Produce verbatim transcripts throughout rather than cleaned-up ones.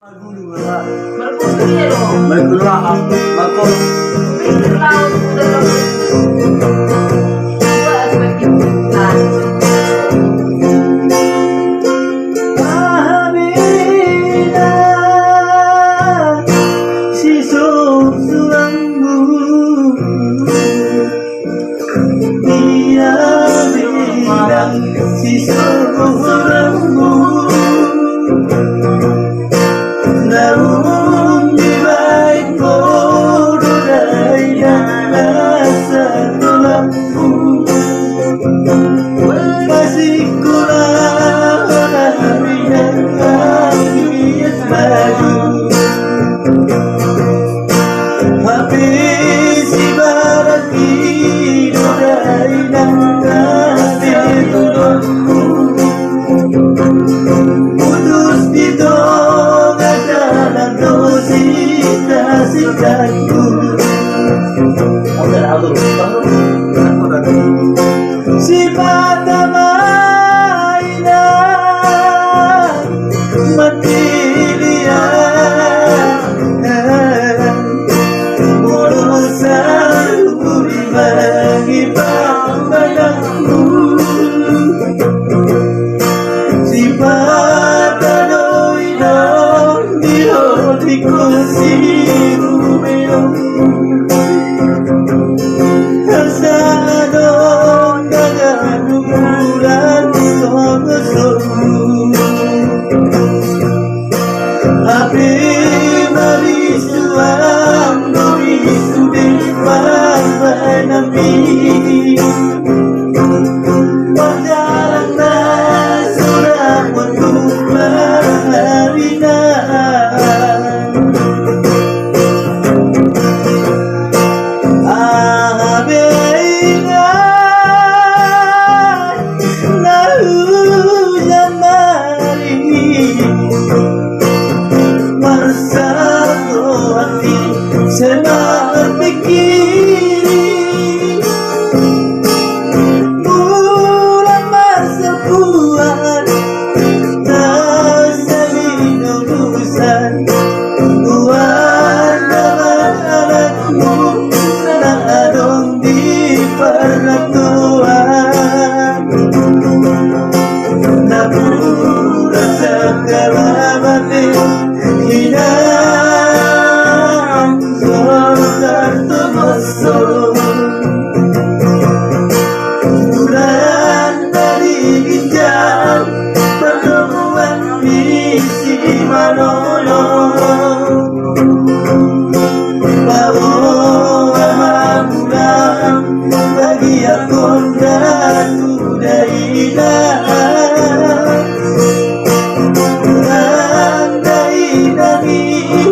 Ia bilang si sogoranmu naung dibaen ho do dainang asa tolapmu. Masikola na rinang anggiat maju. Hape sibarat i do dainang na asa tolapmu. Putus di tonga jalan do sita-sitangku. Sipata ma inang matilian, molo saur mangipa manangmu. Sipata do inang di hotihot sirumeon. Asa adong na ganup bulan songon songon. Hape marisuan do i sude parbahenanmi. Marjalan na so ra mandok marina. Aha be inang na hujamari, marsaroan ni sai marpingkiri. Mula marsapuan, tarsali do urusan, buat na mangalangmu na adong di parratuan. Napuran sangkalaban ni inang, so tartomoso. Bulan na di ginjang, pardomuan ni si Manolo. Paboa ma bulan, bagiahon da tu dainang. Bulan dainang i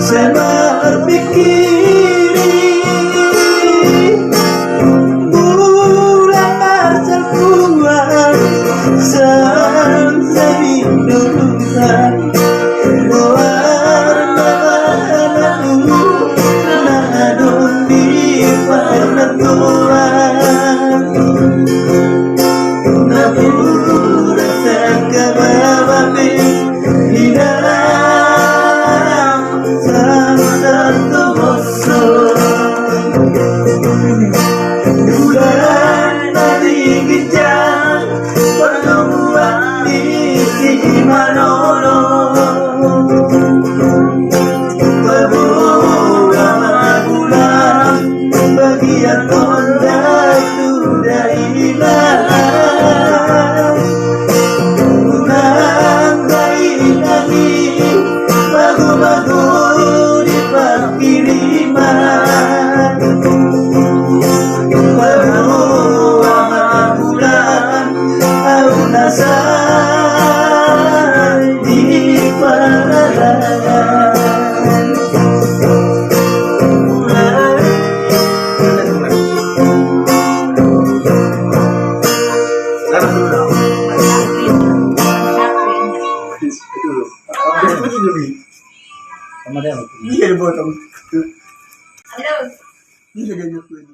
Sai marpingkiri, mulak marsalpuan, sai sai mindoluhan. Goar na manatu na adong di parnatuan. Napuran sangkababa pe di dalam samsat tomoso. Bulan na di ginjang panuan ni si Manolo. Paboa ma bulan bagian on datu dainang. Unang baen hami mago-mago di parkiriman. Paboa ma bulan ahu na sai di paradalan. Iya, dipotong. Halo. Iya, dia nyukuin.